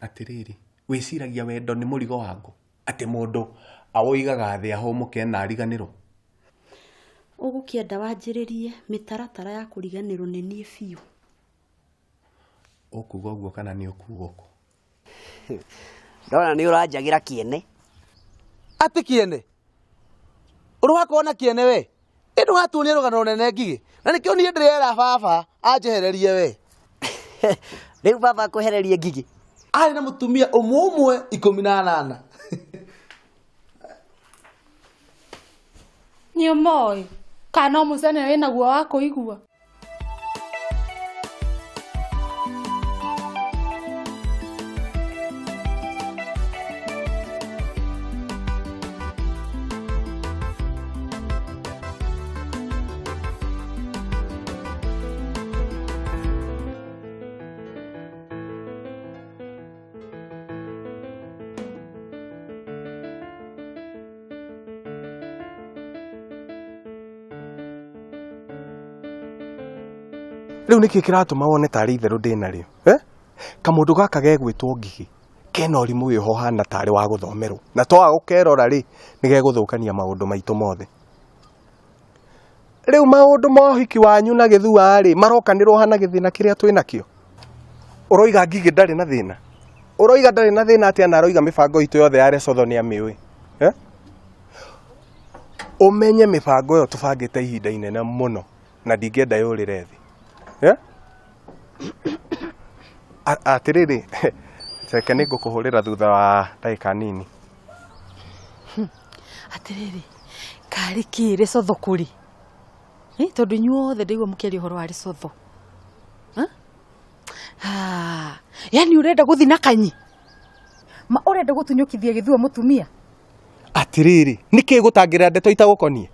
Atĩrĩrĩ, wĩciragia wendo nĩ mũrigo wa ngũ? Atĩ mũndũ awoigaga thĩ ahũmũke na ariganĩrwo? Ũgũkĩenda wanjĩrĩrie mĩtaratara ya kũriganĩrwo nĩ niĩ biũ? Ũkuga ũguo kana nĩ ũkuga ũkũ? Ndona nĩ ũranjagĩra kĩene. Atĩ kĩene? Ũrĩ wakorwo na kĩene we? Ĩ ndũgatuonie rũgano rũnene ngigĩ. Na nĩkĩo niĩ ndĩrera baba anjehererie we. Rĩu baba akwehererie ngigĩ? Arĩ na mũtumia ũmwe ũmwe 18. Nĩ ũmoĩ? Kana no mũcene wĩnaguo wa kũigua? Rĩu nĩkĩ kĩratũma wone tarĩ itherũ ndĩ narĩo? Eh? Kamũndũ gaka gegwĩtwo ngigĩ kena ũrimũ wĩho ũhana tarĩ wa gũthomerwo na twaga gũkerora rĩ nĩ gegũthũkania maũndũ maitũ mothe. Rĩu maũndũ ma ũhiki wanyu na gĩthua rĩ marokanĩrwo hana gĩthĩna kĩrĩa twĩ nakĩo. Ũroiga ngigĩ ndarĩ na thĩna? Ũroiga ndarĩ na thĩna atĩa na aroiga mĩbango itũ yothe ya Lesotho nĩ amĩũĩ? Eh? Ũmenye mĩbango ĩyo tũbangĩte ihinda inene mũno na ndingĩenda yũrĩre thĩ. Eh? Atĩrĩrĩ, reke nĩ ngũkũhũrĩra thutha wa ndagĩka nini. Atĩrĩrĩ, karĩ kĩ Lesotho kũrĩ? Eh, tondũ inyuothe ndaigua mũkĩaria ũhoro wa Lesotho. Eh? Ah, yani ũrenda gũthiĩ na kanyi? Ma ũrenda gũtunyũkithia gĩthua mũtumia? Atĩrĩrĩ, nĩkĩ gũtangĩra ndeto itagũkoniĩ?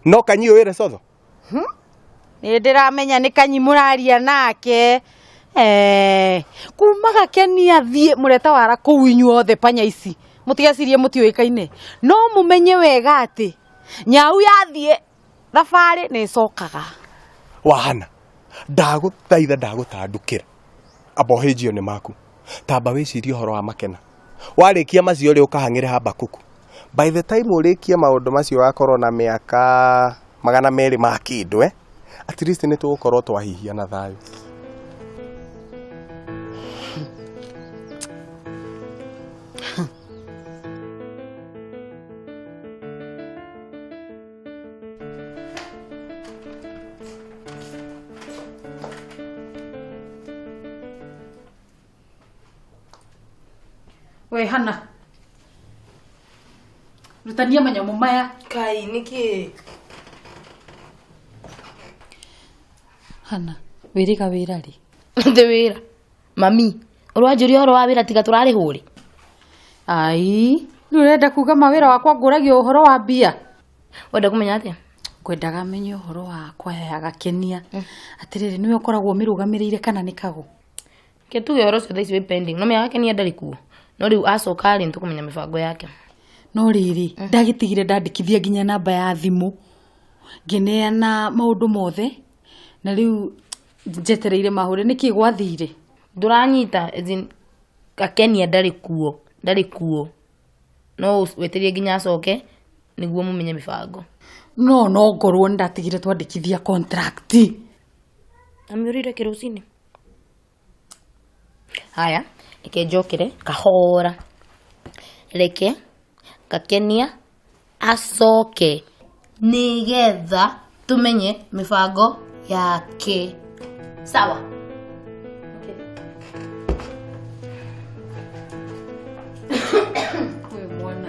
No kanyi ũĩ Lesotho? Nĩ ndĩramenya nĩ kanyi mũraria nake. Eh, kuma gakenia thiĩ mũreta wara kũu inyuothe panya ici mũtigecirie mũtiũĩkaine no mũmenye wega atĩ nyau yathiĩ thabarĩ nĩ ĩcokaga. Wahana, ndagũthaitha ndagũtandukĩra. Amba ũhĩnjio nĩ maku. Tamba wĩcirie ũhoro wa makena. Warĩkia macio rĩ ũkahang'ĩre Habakuku. By the time ũrĩkie maũndũ macio wakorwo na mĩaka 200 ma kĩndũ eh? At least nĩ tũgũkorwo twahihia na thayũ. We Hana, rutania manyamũ maya. Kai nĩkĩ? Hana, wĩrĩga wĩra rĩ? Ndĩ wĩra. Mami, ũranjũria ũhoro wa wĩra tiga tũrarĩhwo rĩ? Ai, rĩu ũrenda kuga mawĩra wakwa ngũragio ũhoro wa mbia? Wenda kũmenya atĩa? Ngwendaga menye ũhoro wa kwaya ya Gakenia. Atĩrĩrĩ, nĩwe ũkoragwo ũmĩrũgamĩrĩire kana nĩ kagũ? Ke tuge ũhoro ũcio thaa ici wĩ pending. No menya Gakenia ndarĩ kuo. No rĩu acoka rĩ nĩtũkũmenya mĩbango yake. No rĩrĩ, ndagĩtigire ndandĩkithia nginya namba ya thimũ, ngĩneana maũndũ mothe, na rĩu njetereire mahũre. Nĩkĩ gwathire? Ndũranyita, as in, Gakenia ndarĩ kuo, ndarĩ kuo. No wetereire nginya acoke nĩguo mũmenye mĩbango. No no ngorwo nĩndatigire twandĩkithia contract. Amĩũrire kĩ rũcinĩ? Haya, reke njokere kahora. Reke Gakenia acoke nĩgetha tũmenye mĩbango yake. Sawa? Ũyũ mwana.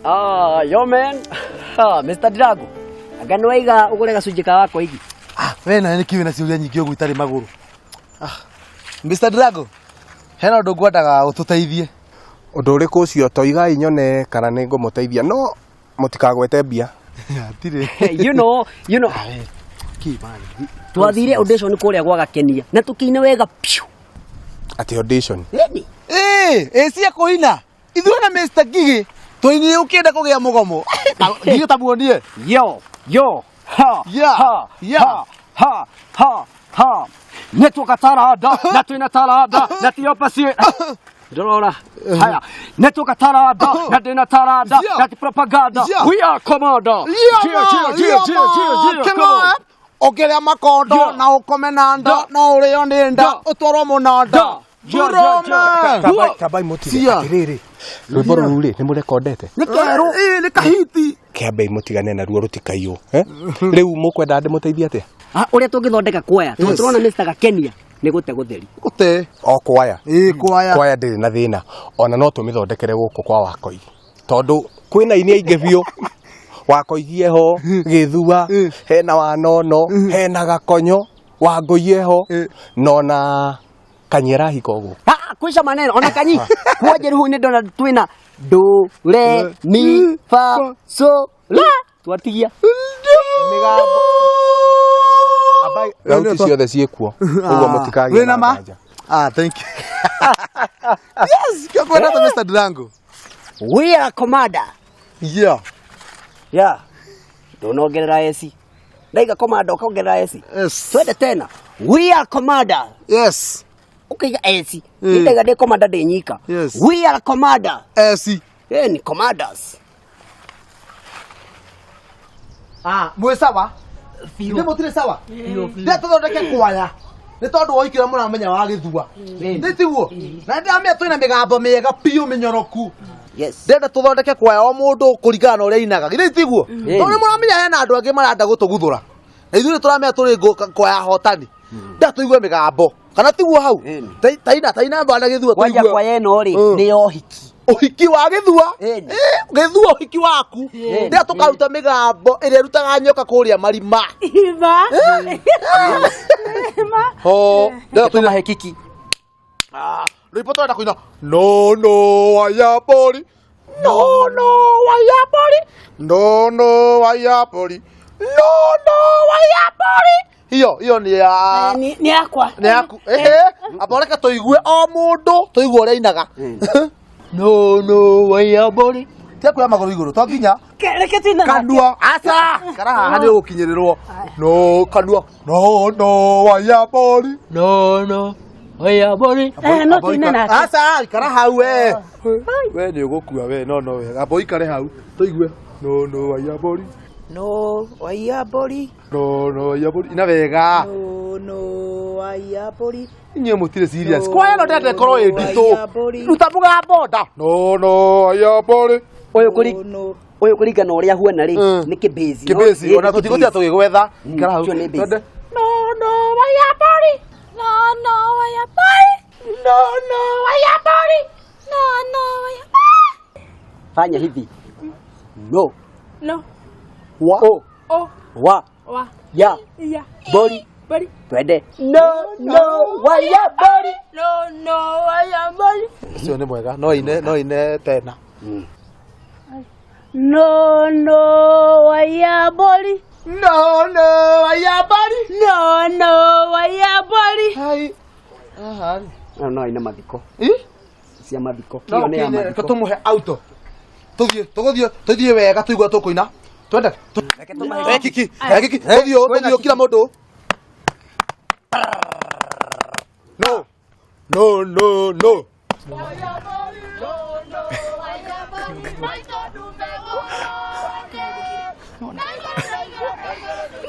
Ah, yo man. Ah, Mr. Drago. Anga nĩ waiga ũgũre gacunjĩ ka wakwa igi. Ah, we nawe nĩkĩ wĩna ciũria nyingĩ ũguo itarĩ magũrũ? Ah, Mr. Drago, hena ũndũ ngwendaga ũtũteithie. Ũndũ ũrĩkũ ũcio? Toigai nyone kana nĩ ngũmũteithia no mũtikagwete mbia. Hatirĩ. You know, you know. Kĩ man? Twathire audition kũrĩa gwa Gakenia na tũkĩina wega piũ. Atĩ audition. Ĩni. Ĩĩ, ĩ cia kũina. Ithuĩ na Mr. Ngigĩ tũinire ũkĩenda kũgĩa mũgomo. Ngigĩ ta muonie. Yo, yo, ha, Yeah, ha, yeah. ha, ha, ha, ha. Nĩ tuoka taranda na twĩna taranda na ti opposite. Ndĩrora. Haya. Nĩ tuoka taranda na ndĩna taranda Yeah. na ti propaganda. Yeah. We are commander. Yeah, Yeah, man, yeah, yeah, yeah, yeah, man. yeah, Come come on. on. Ũkĩrĩa makondo Yeah. na ũkome na nda Da. no ũrĩo nĩ nda Da. ũtwarwo mũnanda. Da. Yeah, yeah, yeah. Buroma. Tabai tabai mũtige Cia. atĩrĩrĩ. Rwĩmbo rũu rĩ nĩ mũrekondete? Nĩ kerũ. Ĩĩ nĩ kahiti. Kĩambei mũtigane naruo rũtikaiywo. Eh? Rĩu mũkwenda ndĩmũteithie atĩa? Ah, ũrĩa tũngĩthondeka kwaya tondũ Yes. tũrona Mr. Gakenia nĩ gũte gũtheri. Gũte. O kwaya. Ĩĩ kwaya. Kwaya ndĩrĩ na thĩna. Ona no tũmĩthondekere gũkũ kwa Wakoigi. Tondũ kwĩna aini aingĩ biũ. Wakoigi eho, Gĩthua, hena Wanono, hena Gakonyo, Wangũi eho, nona Kanyi arahika ũguo. Ah, kwisha maneno ona kanyi kwa jeruhu nĩ ndona twĩna do re mi fa so la twatigia Mĩgambo. Ambai thauti ciothe ciĩkuo. Ũguo mũtikagĩe Wĩna na ma? nganja. Ah, thank you. Yes, kĩo kwenda ta Mr. Ndirango. We are commander. Yeah. Yeah, ndũnongerera esi ndaiga commander ũkongerera esi. Yes. Twende tena, we are commander. Yes. Ũkaiga esi ndaiga ndĩ commander ndĩ nyika. Yes. We are commander. Esi. Eh, ni commanders. Ah, mwĩ sawa? Nĩ mũtirĩ sawa? Ndĩ tũthondeke kwaya. Nĩ tondũ wa ũhiki ũrĩa mũramenya wa gĩthua. Nĩ tiguo? Na ndĩramenya twĩna mĩgambo mĩega biũ mĩnyoroku. Yes. Ndĩrenda tũthondeke kwaya o mũndũ kũringana na ũrĩa ainaga. Githĩ tiguo? Tondũ nĩ mũramenya hena andũ angĩ marenda gũtũguthũra. Na ithuĩ nĩ tũramenya tũrĩ kwaya hotani. Ndĩrenda tũigue mĩgambo. Kana tiguo hau? Taina taina bana gĩthua Kwanja tũigue. kwaya ĩno rĩ Mm. nĩ ya ũhiki. Ũhiki wa gĩthua. Ĩni. Eh, gĩthua ũhiki waku. Ndĩrenda tũkaruta mĩgambo ĩrĩa ĩrutaga nyoka kũrĩa marima. Ima. Ima. Ho, ndĩrenda tũine Tũmahe kiki. rwĩmbo tũrenda kũina no no wayabori no no wayabori no no wayabori no no wayabori hiyo hiyo nĩ ya Nĩ yakwa. nĩ yaku ehe amba reke tũigue o mũndũ tũigue ũrĩa ainaga no no wayabori tia kuoya magũrũ igũrũ to nginya Reke tuine nake. kanua aca kara haha nĩ ũgũkinyĩrĩrwo no kanua no no wayabori No no oya bori. Eh, no tuine nake. Aca, ikara hau we. We nĩ ũgũkua we, no no wega. Amba ũikare hau, tũigue. No no wayabori. No oya bori. No no wayabori. Ina wega. No no oya bori. Inyuĩ mũtirĩ serious. Kwaya ĩno ndĩrenda ĩkorwo ĩ nditũ. Wayabori. Ruta mũgambo nda. No no wayabori. Ũyũ kũri ũyũ kũringana na ũrĩa huana rĩ Mm. nĩ kĩbĩzi. Kĩbĩzi, ona tũtigũtira tũgĩgwetha. Ikara hau. Ũcio nĩ bĩzi. Twende. No no wayabori. No no wayabori. No no wayabori. No no wayabori. Fanya hivi. No No. Wa. o O wa wa ya ya bori. bori. Twende. No no waya bori. No no wayabori. Ũcio nĩ mwega. No ine no ine tena. No no wayabori. No no wayabori. No no wayabori. Hai. Aha. No no ina mathiko. Ĩ? Cia mathiko. No Kĩo nĩ ya ũkĩine, reke mathiko. tũmũhe auto. Tũthiĩ, tũgũthiĩ, tũthiĩ wega tũigua tũkũina. Twende. Eh, kiki, eh, kiki. Tũthiĩ ũũ, tũthiĩ ũũ, kila mũndũ. No. No, no, no.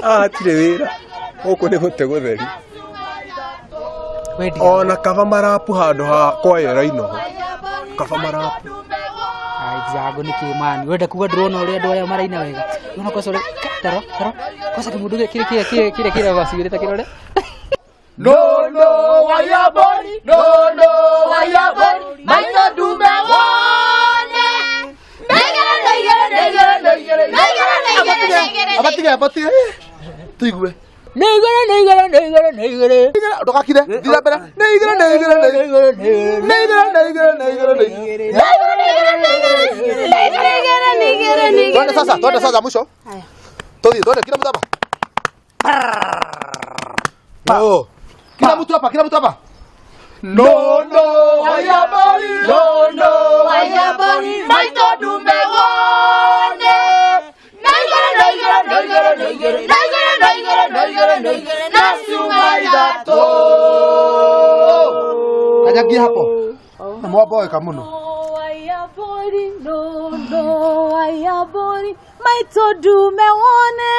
Ah, hatirĩ wĩra. Gũkũ nĩ gũte gũtheri. Ona kaba marapu handũ ha kwaya ĩrainwo. Kaba marapu. Ndirango nä kä mani wenda kuga ndårona å rä a andå aya maraina wega ona kwaca å taro taro kwaca kä må ndå kä rä kä rä kä rä gacigä rä ta kä rore No, no, wayabori. No, no, wayabori. Maitho ndume wone. Abatige, abatige. Tũigue. nä igå nä igå nä igå nä igå Ndũgakire, thiĩ na mbere. Nĩ igĩrĩ, nĩ igĩrĩ, nĩ igĩrĩ. Nĩ igĩrĩ, nĩ igĩrĩ, nĩ igĩrĩ, nĩ igĩrĩ. Twende sasa, twende sasa mwisho. Tuthiĩ, twende kila mtu hapa. Oh. Kila mtu hapa, kila mtu hapa. No no hayabari no no hayabari maitho ndume wone naigere naigere naigere naigere naigere naigere naigere naigere na ciuma ithatũ. Kanyagia hapo. Na mwamboeka muno. Ayabori no no ayabori maitho ndume wone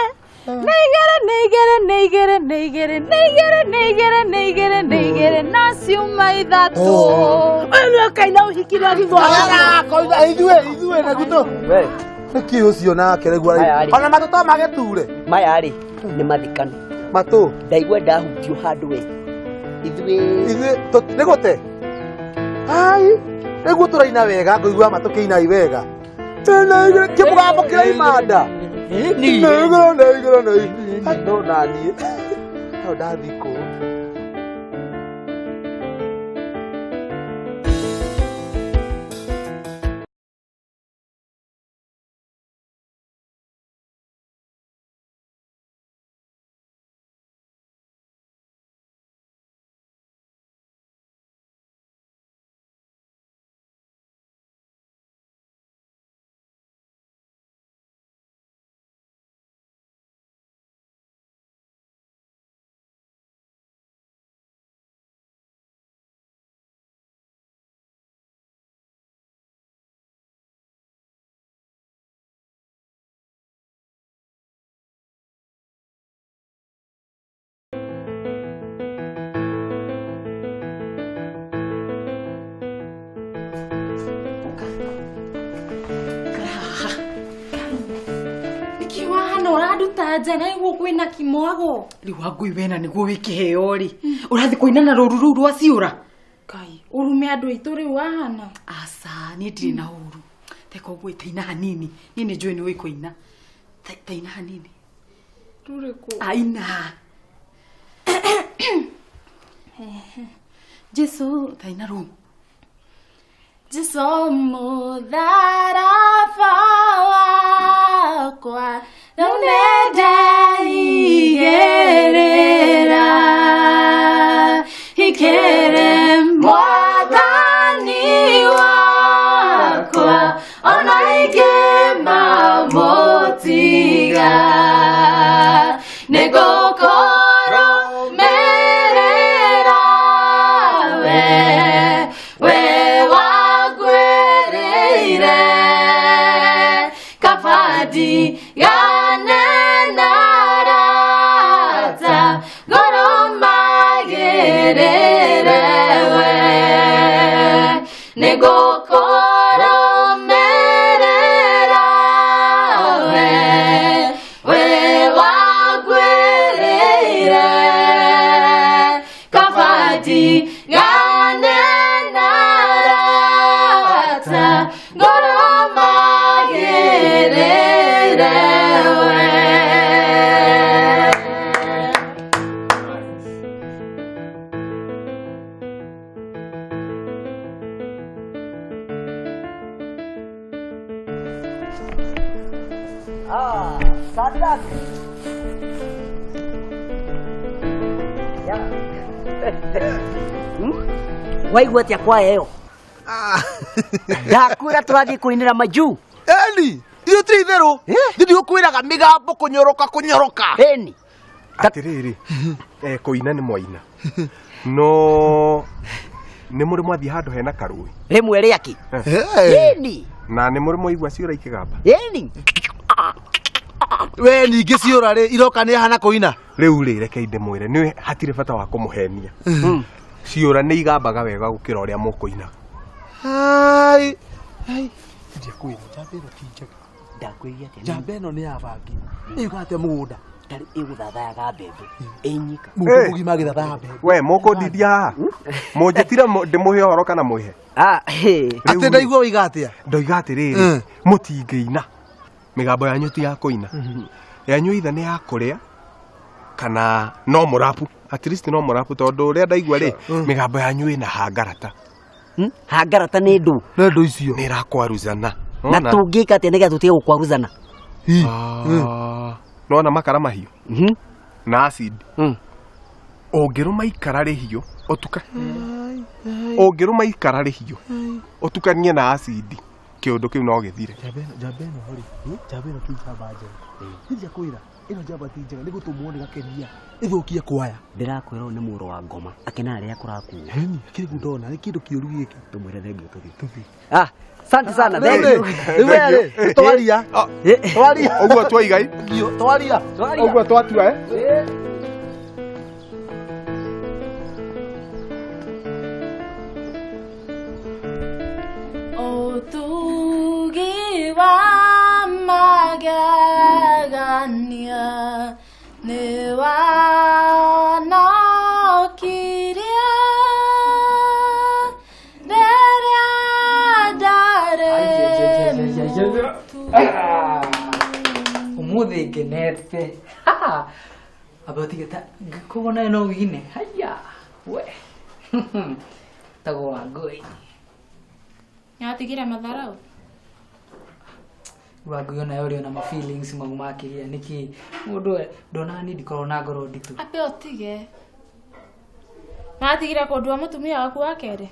naigere naigere naigere naigere naigere naigere naigere naigere na ciuma ithatũ. Ũyũ nĩwe kaina ũhiki wa gĩthweri. Ara koiga ithuĩ ithuĩ na guto. We. Nĩkĩ ũcio nake rĩu Aya, ara. arĩ. Ona matũ to magĩture. Maya rĩ nĩ mathikano. Matũ. Ndaigua ndahutio handũ we. Ithuĩ Ithuĩ nĩ gũte. Ai, nĩguo tũraina wega ngũigua matũ kĩinai wega. Tena kĩmũgambo kĩraima nda. Naigere naigere naigere. No naniĩ. No ndathikwo. Nĩkĩ wahana ũranduta nja na nĩguo kwĩna kĩmwago? Rĩu wangui wena nĩguo wĩ kĩheo rĩ ũrathiĩ kũina na rũru rũu rwa ciũra. Ngai, ũrume andũ aitũ rĩu wahana. Aca niĩ ndirĩ na ũru teka ũguo taina hanini niĩ nĩ njũĩ nĩ ũĩ kũina. Taina hanini. Rũrĩkũ? Aina. Jesu taina rũu. Jesu mũtharaba wakwa rĩu nĩndeigĩrĩra ikĩrĩ mwathani wakwa ona ingĩmamũtiga nĩngũkorwo mĩrĩra we we wagwĩrĩire kabadi gane na rata ngoro magĩrĩre we nĩngũkorwo mĩrĩra we we wagwĩrĩire kabadi gane na rata ngoro magĩrĩre we. Ah, Sadak. Ya. Waigua atia kwaya ĩyo? Ndakwĩra tũrathiĩ kũinĩra majuu. Eni, ithuĩ ti itherũ. Niĩ ndigũkwĩraga mĩgambo kũnyoroka kũnyoroka. Eni. Atĩrĩrĩ, kũina nĩ mwaina. No nĩ mũrĩ mwathiĩ handũ hena karũĩ. Rĩmwe rĩaki. Eni. Na nĩ mũrĩ mwaigua ciũra ikĩgamba. Eni. We ningĩ ciũra rĩ iroka nĩ hana kũina. Rĩu rĩ rekei ndĩmwĩre nĩ hatirĩ bata wa kũmũhenia. Ciũra nĩ igambaga wega gũkĩra ũrĩa mũkũina. Ai. Ai. Ndiakwĩra njamba ĩno ti njega. Ndakwĩria atĩa? Njamba ĩno nĩ ya bangi. Ĩuga atĩa mũgũnda? Tarĩ ĩgũthathayaga mbembe. Ĩnyika. Mũndũ mũgima agĩthathaya mbembe. We mũkũndidia haha? Mũnjĩtire ndĩmũhe ũhoro kana mwĩhe? Atĩ ndaigua waiga atĩa? Ndoiga atĩrĩrĩ, mũtingĩina. Mĩgambo yanyu ti ya kũina. Yanyu either nĩ ya kũrĩa kana no mũrapu. At least no mũrapu tondũ ũrĩa ndaigua rĩ, mĩgambo yanyu ĩna hangarata. Hangarata nĩ ndũ. Nĩ ndũ icio. Nĩ ĩrakwaruzana. Na tũngĩka atĩa nĩgetha tũtige gũkwaruzana? Nona makara mahiũ. Na acid. Ũngĩrũma ikara rĩhiũ ũtuka ũngĩrũma ikara rĩhiũ ũtukanie na acidi kĩũndũ kĩu no gĩthire. Njamba ĩno rĩ, njamba ĩno ti njamba njega. Ndirĩa kwĩra ĩno njamba ti njega nĩ gũtũmwo nĩ gakenia ĩthũkie kwaya. Ndĩrakwĩra ũyũ nĩ mũrũ wa ngoma akenaga rĩrĩa kũrakuo. Heni kĩrĩ ndona nĩ kĩndũ kĩũru gĩkĩ. Tũmwĩre thengiũ tũthiĩ. Tũthiĩ. Ah, asante sana. Rĩu Thank you. rĩ, rĩu we rĩ, twaria. Twaria. Ũguo twaiga i? Twaria. Ũguo twatua eh? Ũtugi wa magegania nĩ wahonokirie rĩrĩa ndarĩ Umuthi ngenete. Aba tigeta koguo nawe no wine. Haya. We. Tagwo Wangũi. Nyatigire matharau. Wangũi ona ũrĩ ona ma feelings mau makĩria nĩkĩ mũndũ ndona ni ndikoragwo na ngoro nditũ. Ape ũtige. Nyatigire kũndua mũtumia waku wa kerĩ.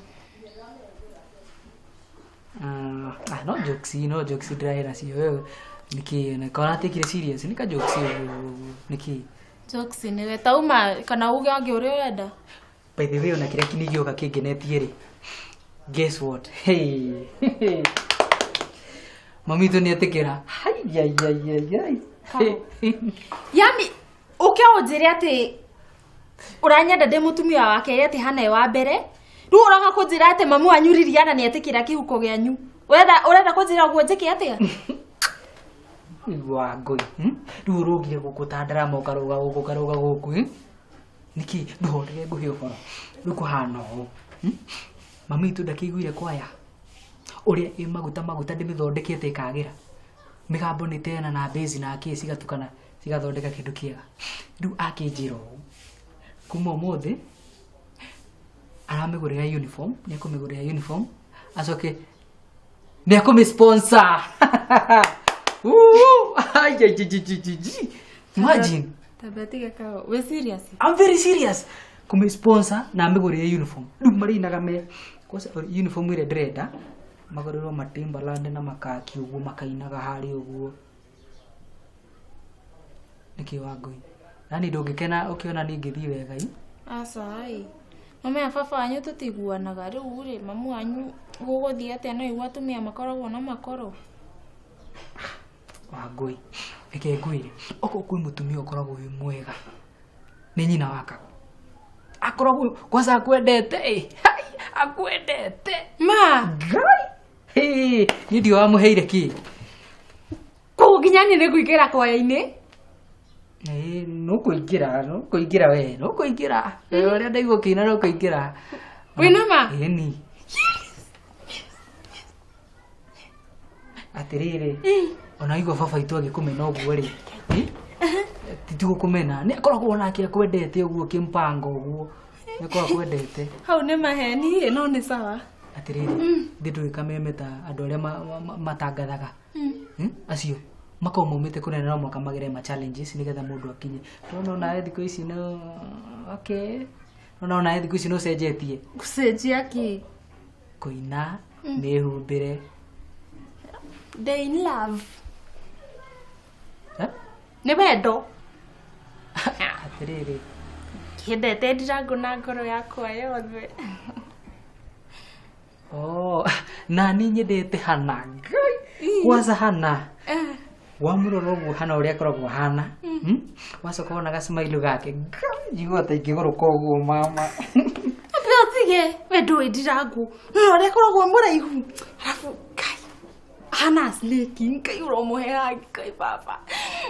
No jokes, no jokes ndĩrarĩ nacio wewe nĩkĩ na kora tikire serious nika jokes ũguo nĩkĩ. Jokes nĩwe tauma kana uge angĩ ũrĩa ũrenda. By the way ona kĩrĩa kĩnigĩũka kĩngenetie rĩ, guess what? Hey. Mami witũ nĩetĩkĩra. Haiyaiyaiyai. Yani ũke ũnjĩre atĩ ũranyenda ndĩ mũtumia wa kerĩ atĩ hana e wa mbere. Rĩu ũroka kũnjĩra atĩ mamu wanyu Liliana nĩetĩkĩra kĩhuko gĩanyu. Ũrenda kũnjĩra ũguo njĩke atĩa? Wangũi, rĩu ũrũgire gũkũ ta ndarama ũkarũga gũkũ ũkarũga gũkũ, nĩkĩ ndũhorere ngũhe ũhoro. Rĩu kũhana ũũ, mami witũ ndakĩiguire kwaya ũrĩa ĩ maguta maguta ndĩmĩthondekete ĩkagĩra mĩgambo nĩ tena na bass na kĩ cigatukana cigathondeka kĩndũ kĩega. Rĩu akĩnjĩra ũũ kuma ũmũthĩ aramĩgũrĩra uniform, nĩekũmĩgũrĩra uniform acoke nĩekũmĩ sponsor. Imagine. Tabia kao. We serious? I'm very serious. Kũmĩ sponsor na amĩgũrĩre uniform. Rĩu marĩinaga me kwanza uniform ĩrĩa ndĩrenda magũrĩrwo ma Timberland na makaki ũguo makainaga harĩa ũguo. Nĩkĩ Wangũi? Yaani ndũngĩkena ũkĩona niĩ ngĩthiĩ wega i? Aca ĩ. Mama ya baba wanyu tũtiguanaga rĩu rĩ mamu wanyu gũgũthiĩ atĩa no igua atumia makoragwo na makoro. Wangũi, reke ngwĩre, okorwo kwĩ mũtumia ũkoragwo wĩ mwega nĩ nyina wa Kago. Akoragwo kwanza akwendete ĩ, akwendete. Ma. Ngai. Hey, niĩ ndiũĩ wamũheire kĩ. Koguo nginya niĩ nĩngũingĩra kwaya-inĩ? Ĩĩ, nũkũingĩra, nũkũingĩra we, nũkũingĩra. Ũrĩa ndaigua ũkĩina nũkũingĩra. Wĩna ma? Ĩni. Atĩrĩrĩ, ona igua baba witũ agĩkũmena ũguo rĩ, ti gũkũmena, nĩ akoragwo onake akwendete ũguo kĩmpango ũguo, nĩ akoragwo akwendete. Hau nĩ maheni ĩ, no nĩ sawa. Atĩrĩrĩ, thĩ ndũĩ kameme ta andũ arĩa matangathaga. Acio makoragwo maumĩte kũnene no mũhaka magere ma challenges nĩgetha mũndũ akinye. Ndona onawe thikũ ici no okay. Ndona onawe thikũ ici no ũcenjetie. Gũcenjia kĩ? Kũina, mĩhumbĩre. Day in love. Eh? Nĩ wendo. Atĩrĩrĩ. Kĩendete Ndirango na ngoro yakwa yothe. Oh, na niĩ nyendete Hana. Ngai. Kwanza Hana. Wamũrora ũguo Hana ũrĩa akoragwo ahana. Wacoka wona gacmailu gake. Ngai, njiguaga ta ingĩgũrũka ũguo mama. Ambe ũtige, we ndũĩ Ndirango. No ũrĩa akoragwo mũraihu. Arabu, Ngai. Hana snake, Ngai ũromũhe Ngai baba.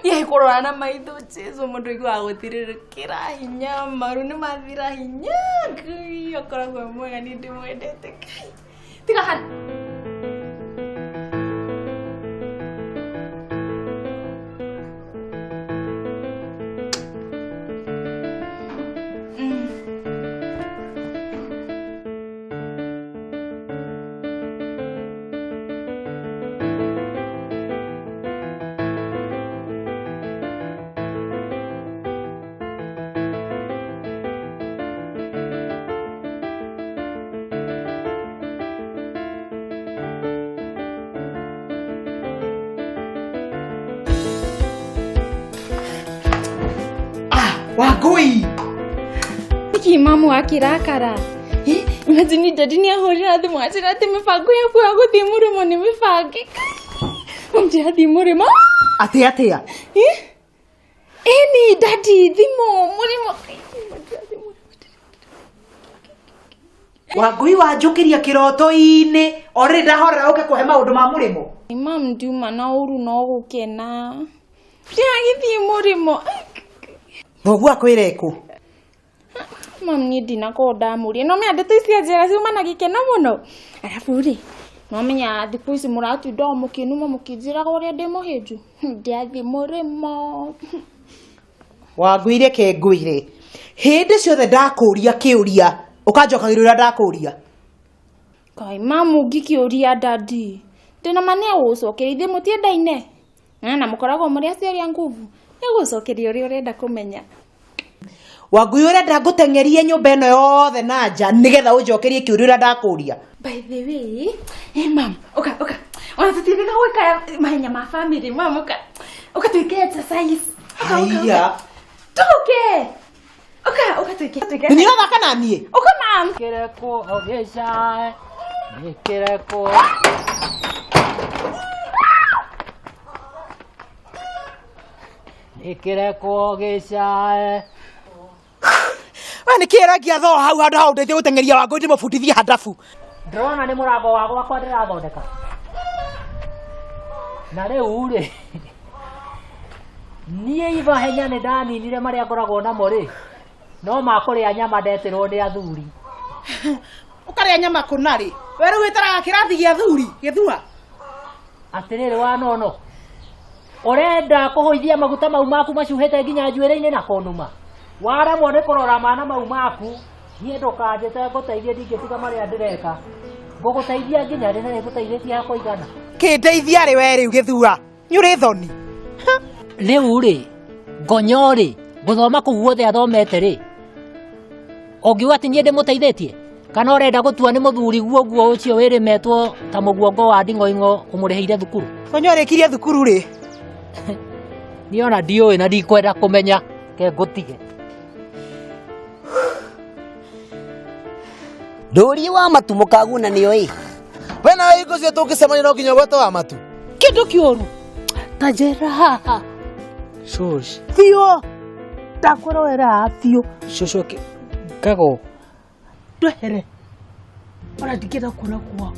Ye kũrora na maitho Jesu mũndũ aiguaga gũthirĩrĩkĩra hinya, maru nĩ mathira hinya. Ngai akoragwo e mwega niĩ ndĩmwendete Ngai. Tiga Hana. Wangũi. Nĩkĩ mamu akĩrakara? Eh, Imagine daddy nĩ ahũrĩra thimũ anjĩra atĩ mĩbango yaku ya gũthiĩ mũrĩmo nĩ mĩbange. Mam ndirathiĩ mũrĩmo. Atĩ atĩa? Eh? Ĩni daddy thimũ mũrĩmo. Wangũi wanjũkĩria kĩroto-inĩ o rĩrĩ ndahorera ũke kũhe maũndũ ma mũrĩmo. Mam ndiuma na ũru no gũkena. Ndĩragĩthiĩ mũrĩmo. Thoguo akwĩra ĩkũ? Mam niĩ ndinakorwo ndamũria no menya ndeto ici anjĩra ciuma na gĩkeno mũno arabu rĩ nomenya thikũ ici mũratinda o mũkĩnuma mũkĩnjĩraga ũrĩa ndĩ mũhĩnju ndiathiĩ mũrĩmo. Wangũi reke ngwĩre hĩndĩ ciothe ndakũria kĩũria ũkanjokagĩria ũrĩa ndakũria. Kai mamu ngĩkĩũria dadi ndĩna ma nĩegũgũcokeria ithuĩ mũtiendaine na mũkoragwo mũrĩ aciari a nguvu nĩegũgũcokeria ũrĩa ũrenda kũmenya. Wangũi ũrenda ngũteng'erie nyũmba ĩno yothe na nja nĩgetha ũnjokerie kĩũria ũrĩa ndakũria. By the way, hey mam, uka uka. Ona tutithiga gwĩka mahenya ma family mam uka. Uka twĩke exercise. Uka uka. Haiya. Tũke. Uka uka twĩke twĩke. Nĩ ũrathaka na niĩ? Uka mam. Kĩrekwo gĩcae nĩkĩrekwo nĩkĩrekwo gĩcae. We nĩ kĩ ũrengia thoo hau handũ ha ũndeithie gũteng'eria Wangũi ndĩmũbundithie handabu. Ndĩrona nĩ mũrango wa gwakwa ndĩrathondeka na rĩu rĩ niĩ ibahenya nĩ ndaninire marĩa ngoragwo namo rĩ no makũrĩa nyama ndetirwo nĩ athuri. Ũkarĩa nyama kũna rĩ? We rĩu wĩtaraga kĩrathi gĩa athuri gĩthua? Atĩrĩrĩ wa nono ũrenda kũhũithia maguta mau maku macuhĩte nginya njuĩrĩ-inĩ na kũnuma waremwo nĩ kũrora mana mau maku niĩ ndũkanjĩte ngũteithie ndingĩtiga marĩa ndĩreka ngũgũteithia nginya rĩ na nĩngũteithĩtie ha kũigana. Kĩndeithia rĩ we rĩu gĩthua nĩ ũrĩ thoni. Rĩu rĩ ngonyo rĩ gũthoma kũu guothe athomete rĩ ũngiuga atĩ niĩ ndĩmũteithĩtie kana ũrenda gũtua nĩ mũthuri guo guo ũcio wĩrĩmetwo ta mũguongo wa nding'oing'o ũmũrĩhĩire thukuru. Ngonyo arĩkirie thukuru rĩ? Niĩ ona ndiũĩ na ndikwenda kũmenya ke ngũtige. Ndũriĩ wa matu mũkaguna nĩo ĩ. We nawe hingo ciothe tũngĩcemania no nginya ũgwete wa matu. Kĩndũ kĩũru ta njĩra haha. Shush. Biũ ndakwĩra were haha biũ. Cũcũ gago. Ndwehere ona ndingĩenda kuona gwakwa.